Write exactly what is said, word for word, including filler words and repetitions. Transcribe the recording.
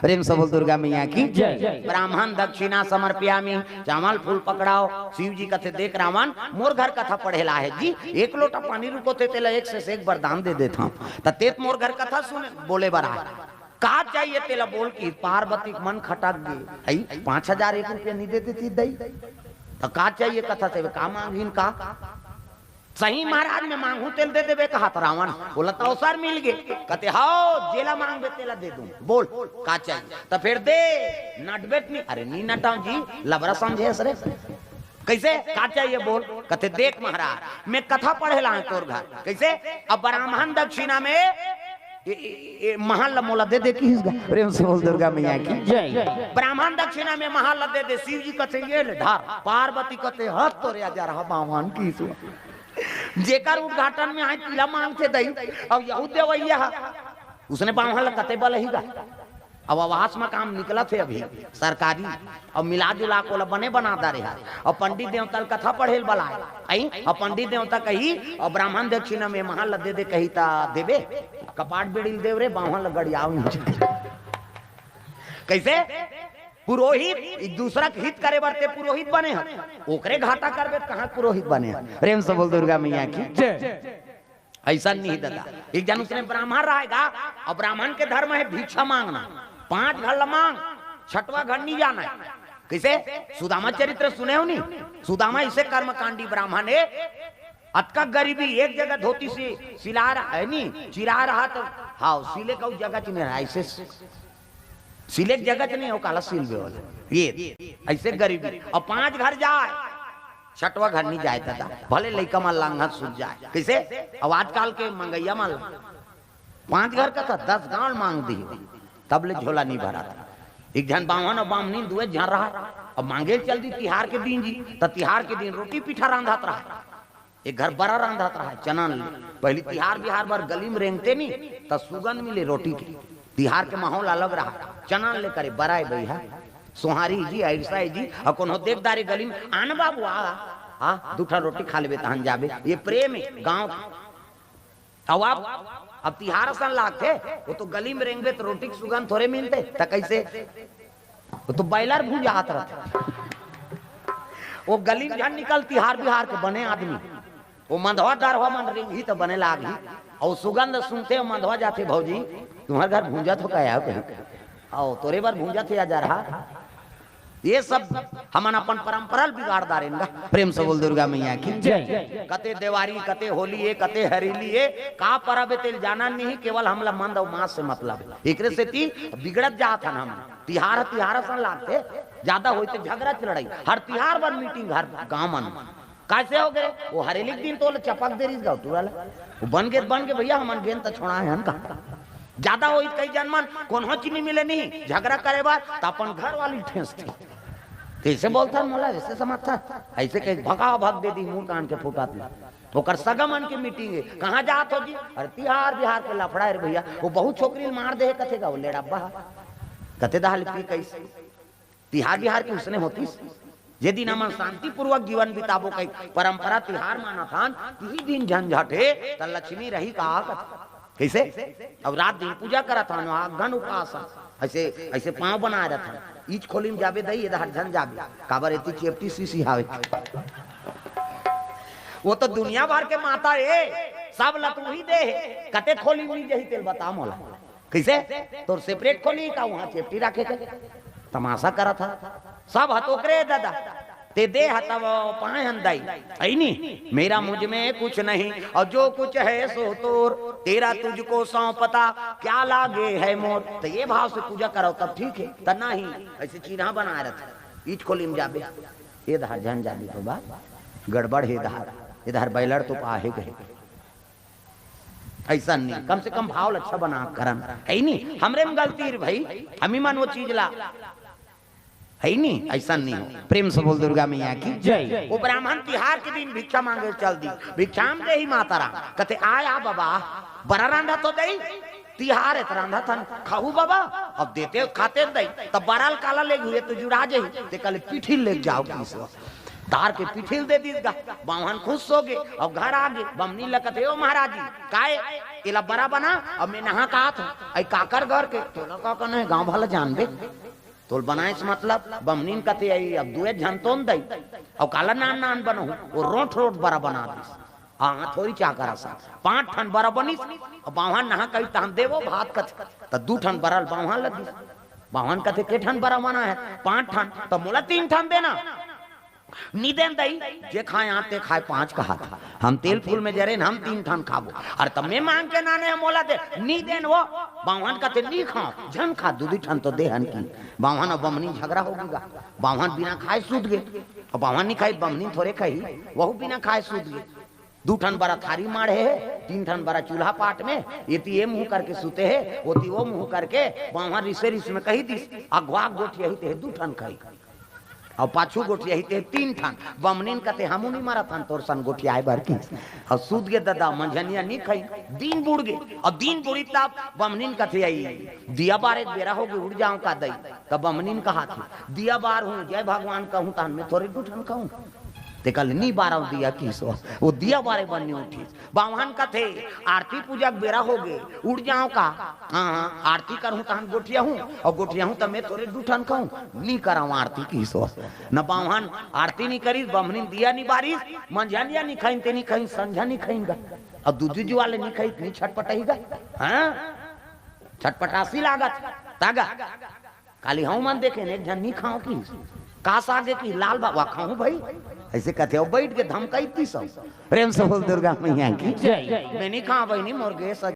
प्रेम से बोल दुर्गा मैया की जय। ब्राह्मण दक्षिणा समर्पयामी, चावल फूल पकड़ाव। शिव जी कथे, देख रावण, मोर घर कथा पढ़े ला हे जी, एक लोटा पानी रुकोथे तेला एक से एक वरदान दे देथंव, त तेत मोर घर कथा सुने बोले बर आय। का चाहिए तेला बोल कि पार्वती के मन खटक गे। हई, पाँच हजार एक रुपया नहीं दे देती दई, त का चाहिए कथा से का मांगिन का? सही महाराज, मैं मांगू तेल दे देबे कहा त रावण। बोला, त अवसर मिल गे। कथे, हाव, जेला मांगबे तेला दे दूं। बोल, का चाहिए? त फेर दे, नटबे त नहीं। अरे नहीं नटाव जी, लबरा समझे हस रे। कैसे? का चाहिए बोल? कथे, देख महाराज, मैं कथा पढ़े ला हूं तोर घर। कैसे? अब ब्राह्मण दक्षिणा में ए, ए, ए, महल ला मोला दे दे किहिस गा। प्रेम से बोल दुर्गा मैया की जय। ब्राह्मण दक्षिणा में महल ला दे दे। शिव जी कथे, ये ले धर। पार्वती कथे, हद तोरे अजर हा बामन किहिस। जेकर उद्घाटन में आय तिला मांगथे दई, अब यहू देवैया हा। उसने बामन ला कते बलही गा। अब आवास में काम निकलत हे अभी सरकारी, अब मिला जुला के ओला बने बना डारे हा। अब पंडित देवता ल कथा पढ़े ल बलाय, आई, अब पंडित देवता कही, अब ब्राह्मण दक्षिणा में महल ला दे दे कही, त देबे? कपाट बेड़ी ल देव रे, बामन ला गड़ियाव नहीं। कैसे? पुरोहित, एक दूसरा के हित करे बर ते पुरोहित बने ह, ओकरे घाटा करबे त कहाँ पुरोहित बने ह? प्रेम से बोल दुर्गा मैया की जय। ऐसा नहीं दादा। एक जन उसने ब्राह्मण रहेगा, और ब्राह्मण के धर्म है भिक्षा मांगना। पांच घर ला मांग, छठवा घर नहीं जाना है। कैसे? सुदामा चरित्र सुने हो नहीं? सुदामा इसे कर्मकांडी ब्राह्मण है। अतका गरीबी, एक जगह धोती सी सिला रहा है नहीं, चिरा रहा तो, हाँ, सिले का जगह च नहीं रहा, ऐसे सिले के जगह च नहीं हो, काला सिलबे वाला। ये ऐसे गरीबी। और पांच घर जाए, छठवा घर नहीं जाए दादा, भले लइका मन लांघत सूत जाए। कैसे? अब आजकल के मंगैया मन ला पांच घर का था, दस गांव मांग दी, तब ले झोला नहीं भरा था। एक झन बामन और बामनी दुए झन रहा, अब मांगे चल दी तिहार के दिन जी, त तिहार के दिन रोटी पीठा रांधत रहा। एक घर बड़ा रांधत रहा चनन ले, पहली तिहार बिहार बर गली में रेंगते नहीं, त सुगंध मिले रोटी के। तिहार के माहौल अलग रहा। चनन ले करे बराए बइहा, सोहारी जी, ऐसा जी, और कोनो देख दारे गली में, आन बाबू आ, आ, दू ठन रोटी खा लेबे तहन जाबे। ये प्रेम है गांव के। अब आप, अब तिहार असन लागथे, वो तो गली में रेंगबे तो रोटी के सुगंध थोड़े मिलते, त कैसे? वो तो बॉयलर भूंजात रहते। वो गली में झन निकल तिहार बिहार के बने आदमी, वो मंधवा दरवा मन रेंगही तो बने लागही। और सुगंध सुनते हो मंधवा जाते, भौजी, तुम्हारे घर भूंजा तो क्या है कहीं? आओ, तोरे बर भूंजा थे या जा रहा। ये सब हमन अपन परंपरा ल बिगाड़ डारेन गा। प्रेम से बोल दुर्गा मैया की जय। कते देवारी, कते होली ए, कते हरेली ए, का परब ए तेल जानन नहीं, केवल हमला मंद अउ मास से मतलब हे। एकरे सेती बिगड़त जात हन हम। तिहार, तिहार असन लागथे, ज्यादा होई ते झगड़ा च लड़ाई। हर तिहार बर मीटिंग, हर गांव मन। कैसे हो गए? वो हरेली के दिन तो ओला चपक दे रहिस गा, टूरा ला। वो बन गे, बन गे भैया, हमन गेन त छोड़ाए हन का। ज्यादा होई कई जन मन, कोनो च नहीं मिले नहीं, झगड़ा करे बर, त अपन घर वाली ठेंस थी। कैसे बोलता मोला, ऐसे समझता, ऐसे कह भगा भग दे दी, मुंह कान के फूटा दी। ओकर सगा मन के मीटिंग है, कहाँ जात हो जी? अरे तिहार बिहार के लफड़ा है रे भैया, वो बहुत छोकरी ल मार दे है, कथे गा, वो लेड़ब्बा। कथे दहाल पी कैसे? तिहार बिहार के उसने होतिस। जे दिन हमन शांतिपूर्वक जीवन बिताबो कही परंपरा तिहार मानत हन, तिही दिन झंझट हे, त लक्ष्मी रही का कथे? कैसे? अब रात दिन पूजा करत हन, वहाँ गण उपास हन। ऐसे, ऐसे पाँव बनाए रहत हन। ईच खोली में जाबे दई, एदहर झन जाबे। काबर एती चेपटी सीसी हावे। वो तो दुनिया भर के माता ए, सब लतुही दे हे। कते खोली में जही तेल बता मोला। कैसे? तोर सेपरेट खोली का वहाँ चेपटी रखे के? तमाशा करत हा। सब हत ओकरे दादा। ते दे हत वो पाए हन दाई। ऐ नी, मेरा मुझ में कुछ नहीं और जो कुछ है सो तोर, तेरा तुझको सौंपता, क्या लागे है मोर। तो ये भाव से पूजा करो तब ठीक है, त नहीं ऐसे चिन्हा बना रहत। ईच खोली में जाबे, एदहर झन जाबे तो बात गड़बड़ हे, एदहर, एदहर बैलड़ तो पाहे गए। ऐसा नहीं, कम से कम भाव अच्छा बना करन। ऐ नी, हमरे में गलती रे भाई, हमी मन वो चीज ला, है नी, ऐसा नहीं हो। प्रेम से बोल दुर्गा मैया की जय। वो ब्राह्मण तिहार के दिन भिक्षा मांगे चल दी, भिक्षाम देहि माता राम। कथे, आय आ बाबा, बरा रांधा तो दई, तिहार ए त रांधा थन, खाहू बाबा। अब देते खाते दई, तब बरा ल काला ले हुए तो जुड़ा जाही, ते कल पीठी ले जाओ किस। तार के पिठिल दे दिस गा। बाम्हन खुश हो गे, अउ घर आ गे। बमनी ल कथे, "ओ महाराज जी, काय एला बरा बना, अब मैं नहा के आत हूँ।" "अई काकर घर के?" "तोला का करना हे, गाँव वाला जानबे।" "तोल बनाइस मतलब?" बमनीन कथे, "अई अब दुए झन तोन दई, अउ काला नान नान बनहूँ।" वो रोंठ रोंठ बरा बना दिस। हाँ, थोरी चाकर असन पाँच ठन बरा बनिस। अब बाम्हन नहा कही तहन देवो भात कथे, त दू ठन बरा ल बाम्हन ल दिस। बाम्हन कथे, "के ठन बरा बना हे?" "पाँच ठन।" "त मोला तीन ठन देना।" "नी देन दई, जे खाय आँते खाय पाँच कहात हे। हम तेल फूल में जरेन, हम तीन ठन खाबो। अरे त मैं मांग के नाने हँव, मोला दे।" "नी देन वो।" बाम्हन कथे, "नी खाँव।" "झन खा, दू दू ठन तो देहन कि।" बाम्हन अउ बमनी झगरा हो गे गा। बाम्हन बिना खाय सूत गे। अब बाम्हन नी खाही, बमनी थोरे खाही, वहू बिना खाय सूत गे। दू ठन बरा थारी माढ़े हे, तीन ठन बरा चूल्हा पाट में, एती ए मुँह करके सूते हे, ओती ओ मुँह करके। बाम्हन रिसे रिस में कही दिस, "अघवा गोठियाही तेह दू ठन खाही, अउ पाछू गोठियाही तेह तीन ठन।" बमनीन कथे, "हमू नी मरत हन तोर सन गोठियाय बर" किहिस। अउ सूत गे ददा, मंझनिया नी खाही, दिन बुड़ गे। अउ दिन बुड़ी तब बमनीन कथे, "अई दिया बारे के बेरा हो गे, उठ जाँव का दई?" तब बमनीन कहाथे, "दिया बारहूँ, जय भगवान कहूँ, तहन मैं थोरे दू ठन खाहूँ।" तेकर ले नी बारँव दिया किहिस। वो दिया बारे बर नी उठिस। बाम्हन कथे, "आरती पूजा के बेरा हो गे, उठ जाँव का?" "हाँ, हाँ, आरती करहूँ तहन गोठियाहूँ, अउ गोठियाहूँ त मैं थोरे दू ठन खाहूँ।" "नी करँव आरती किहिस वो।" न बाम्हन आरती नी करिस, बमनीन दिया नी बारिस, मंझनिया नी खाइन, ते नी खाइन, संझा नी खाइन गा। अउ दूजी जुवार ले नी खाही, नी छटपटाही गा। हाँ, छटपटासी लागत। तागा काली हूँ मन देखेन, एक झन नी खाँव किहिस। का सागे कि लाल बाबा खाहूँ भई, अइसे कथे, अउ बइठ के धमकाई दिस। प्रेम से बोल दुर्गा मैया की। जय। "मैं नी खाँव बहिनी, मोर गैस